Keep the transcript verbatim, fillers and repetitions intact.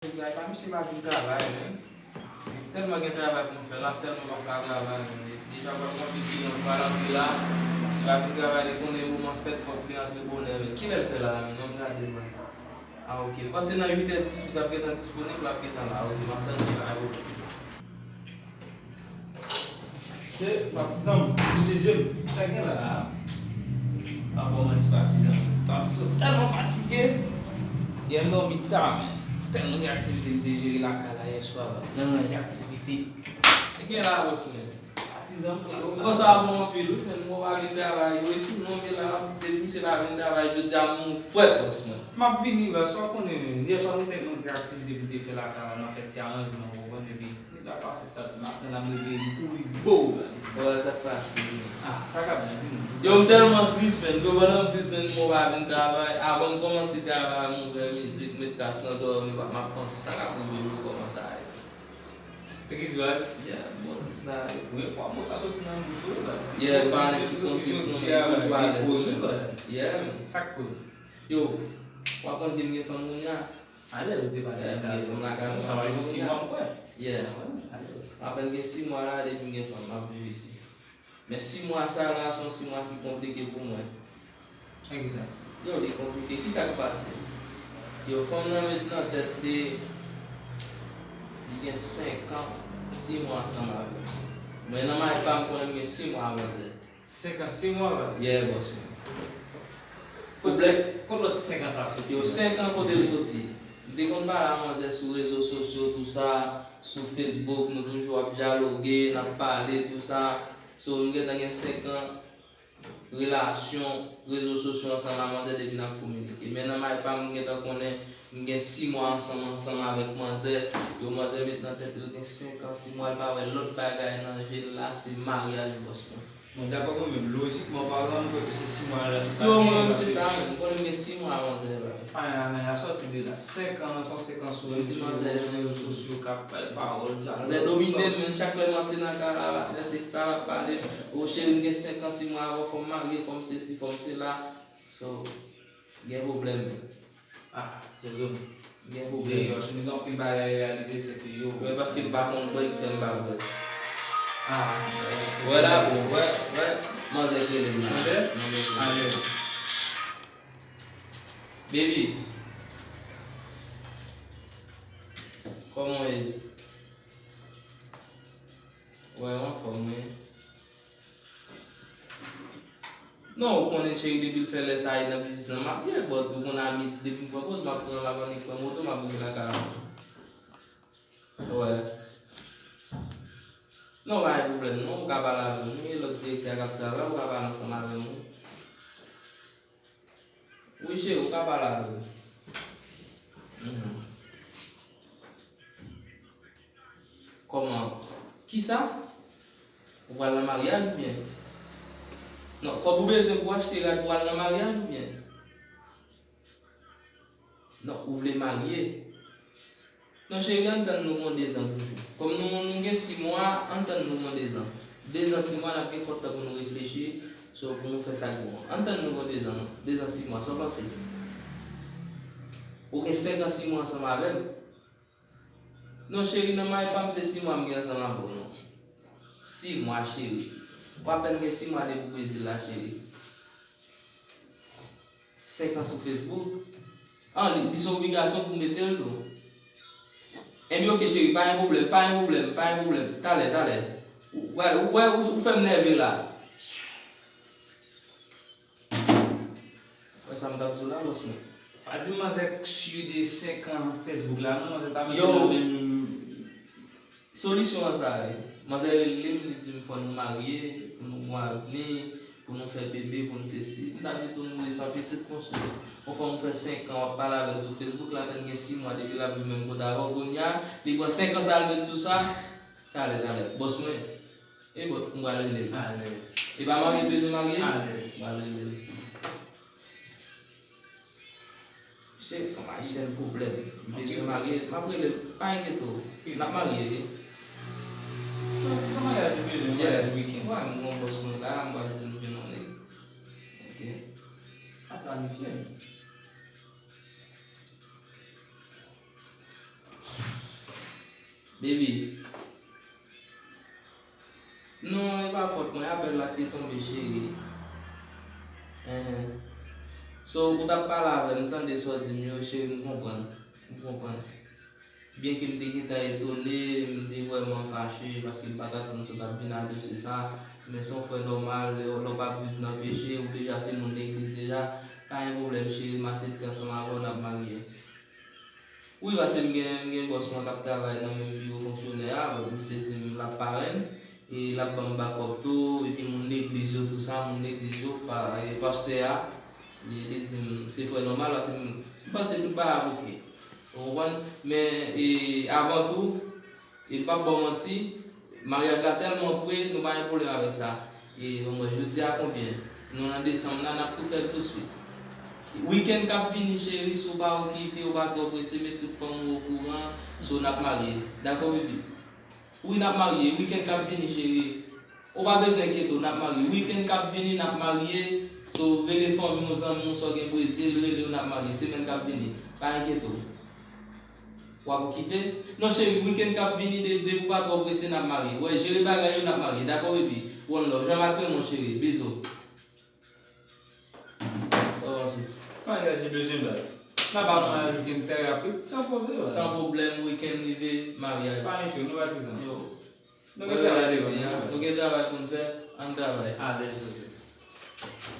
Sa e pa misye pa vin travay, men. Tèlman gen travay pou m fè la, sèlman m ap ka travay, men. Deja, pral gen anpil kliyan k pral antre la. Misye pa vin travay, li konnen moman fèt, fòk li antre bonè, men. Kilè l fè la, men? An m gade l, wè. Ah, ok. Panse nan uit è dis, misye ap gentan disponib, l ap gentan la. Ok, m ap tann li la, ok. Se patizan m, m te je m. Sa gen la a? Pa ba w manti, patizan m. Patizan tèlman fatige. Yè m dòmi ta, men. Tèlman gen aktivite m te jere lakay la yè swa. Nan ranje aktivite. Sa gen la, bòs mwen? Patizan m, yo, m panse a bon anpil, wi, men mwen pa gen travay. Yo, espri non, men la, depi misye pa vin travay, jodi a, m fret, bòs mwen. M ap vini, baz, sa w konnen, men. Yè swa, nou te gen aktivite pou te fè lakay la, nan fè ti aranjman, w konprann, epi Nèg la pase tat maten la, m leve, m kouri bo. Wè, sa k pase, men? Ah, sa k ap di m? Yo, m tèlman tris, men. Yo, pandan m tris, men, m pa vin travay. Avan m kòmanse travay, m ouvè mizik, m met kas nan zòrèy, m ap panse sa k ap rive m yo kòman sa ye. Tris, baz? Yeah, m bon tris la, wi. Premye fwa mo sa soti nan bouch ou, baz. Yeah, pa nèg ki konfyans nan men toujou alèz, men. Yeah, men. Sa k koz? Yo, w ap konn ke m gen fanm kounye a? Alèz ou te pale de sa. Yeah, m gen fanm lakay mwen. Sa va gen sis mwa, m kwè. Yeah. Apèn gen sis mwa la depi m gen fanm, m ap viv isi. Men sis mwa sa la, se yon sis mwa ki konplike pou mwen. Nan ki sans? Yo, li konplike. Kisa k pase? Yo, fanm nan met nan tèt li, li gen senk an, sis mwa ansanm avè m. Mwen, nan may pa m, konnen m gen sis mwa ak manzè. Senk an, sis mwa, baz? Yeah, bòs mwen. Kot, pwoblèm, kot lòt senk an sa soti? Yo, senk an kote l soti? M te konn pale a manzè sou rezo sosyo, tou sa, sou Facebook, nou toujou ap dyaloge, n ap pale, tou sa. So, nou gentan gen senk an relasyon, rezo sosyo ansanm a manzè depi n ap kominike. Men nan may pa m, m gentan konnen, m gen sis mwa ansanm, ansanm avèk manzè. Yo, manzè met nan tèt li, l gen senk an, sis mwa, l pa wè lòt bagay nan je l la, se maryaj, bòs mwen. Bon, daprè mwen menm, lojikman palan, m kwè ke se sis mwa relasyon sa. Yo, mwen menm se sa, men. M konnen m gen sis mwa avan zè la. Ay, ay, ay, a sòti de la. Senk an, se yon sekans sou rezo sosyo k ap bay pawòl, djab. Manzè domine m, men chak lè m antre nan kay la, patnè, se sa l ap pale m. O cheri, m gen senk an, sis mwa avan, fò m marye, fò m sesi, fò m sela. So, gen pwoblèm, men. Ah, Jojo. Gen pwoblèm. Wi, paske nou gen anpil bagay reyalize, se ke yo. Wi, paske m pa konn bwè, ki fè m pa bwè. Ah. Wè la, bon, wè, wè, manzè k rele m la. Manzè? Manzè k rele m. Alè. Baby. Kòman w ye? Wè, w anfòm, wi. Non, ou konnen cheri, depi l fè lè sa, li nan biznis lan, m ap ye, but ou konn abitid, depi m pran poz, m ap pran lavan, li pran moto, m ap rive lakay la. Wè. Non, pa gen pwoblèm, non, ou ka pale avè m, wi, lòt direktè a k ap travay, ou ka pale ansanm avè m, wi. Wi, cheri, ou ka pale avè m. Mhm. Kòman? Kisa? Ou pral nan maryaj oubyen? Non, kòb ou bezwen pou achte rad pou al nan maryaj oubyen? Non, ou vle marye? Non, cheri, ann tann nou gon dezan toujou. Kòm nou, nou gen sis mwa, ann tann nou gon dezan. Dezan, sis mwa, n ap gen kòk tan pou nou reflechi, so, pou nou fè sa k bon an. Ann tann nou gon dezan, non. Dezan, sis mwa, sa w panse? Ou gen senk an, sis mwa ansanm avè m? Non, cheri, nan may pa m, se sis mwa m gen ansanm avè w, non. Sis mwa, cheri. Ou apèn gen sis mwa depi w Brezil la, cheri. Senk an sou Facebook. An, li, li se yon obligasyon pou mete l tou. Ebyen, oke, cheri, pa gen pwoblèm, pa gen pwoblèm, pa gen pwoblèm. Talè, talè. Ou, ou, ou, ou, ou fè m nève la. Wè sa m t ap di w la, bòs mwen. Pa di m manzè sou de senk an Facebook la, non, manzè ta mete nan menm. Solisyon an sa ye. Manzè rele m, li di m fò nou marye, pou nou gon avni, pou nou fè bebe, pou nou sesi. M ta pito mouri san pitit, monchè. Yon fanm ou fè senk an w ap pale avè l sou Facebook, l apèn gen sis mwa depi l ap viv menm kote avè w, kounye a, li pran senk an sa l met sou sa. Talè, talè. Bòs mwen. E bòs, m pral rele l. Alèz. E pa marye l bezwen marye? Alèz. M pral rele l. Se fanm ayisyèn pwoblèm. M bezwen marye, m ap rele l. Pa enkyete w. N ap marye, wi. Non, se yon maryaj ou bezwen, yon maryaj wikenn. Wè, m gon bòs mwen la, m pral di l m jwenn yon nèg. Ok. A planifye. Baby. Non, e pa fòt mwen, apèl la ki te tonbe, cheri. Enhen. So, ou t ap pale avè m, m tande sa w di m yo, cheri, m konprann. M konprann. Byenke m te gentan etone, m te vrèman fache, paske m pa t atann sa w t ap vin adrese sa, men se yon frè nòmal, lè, lè w p ap viv nan peche, ou deja se moun legliz deja, pa gen pwoblèm, cheri, m aksepte ansanm avè w, n ap marye. Wi, paske m gen, m gen bòs mwen k ap travay nan menm biwo fonksyonè a, donk misye di m l ap parenn, e l ap ban m bakòp tou, epi moun legliz yo, tou sa, moun legliz yo, pa, e pastè a, li, li di m se frè nòmal, paske m, m panse tout bagay ap oke. Ou konprann? Men, e, avan tou, e m p ap ba w manti, maryaj la tèlman pre, nou pa gen pwoblèm avèk sa. E, bon, mwen, jodi a konbyen? Nou nan desanm la, n ap tou fè l touswit. Wikenn k ap vini, cheri, si w pa okipe, w pa twò prese, met tout fanmi w okouran, so n ap marye. Dakò, baby? Wi, n ap marye. Wikenn k ap vini, cheri. Ou pa bezwen enkyete w, n ap marye. Wikenn k ap vini, n ap marye. So, rele fanmi w, zanmi w, sa w gen Brezil, rele yo, n ap marye. Semèn k ap vini. Pa enkyete w. W ap okipe? Non, cheri, wikenn k ap vini, de, depi w pa twò prese, n ap marye. Wè, jere bagay yo, n ap marye. Dakò, baby? One love. Jan m ak Raymond, cheri. Bizou. Sa w panse? Maryaj li bezwen dat. N ap al nan maryaj wikenn trè rapid, san poze, wè. San pwoblèm, wikenn rive, maryaj. Pa enkyete w, nou patizan. Yo. Nou gen travay devan nou, wè. Nou gen travay pou n fè, ann travay. Alèz, ok.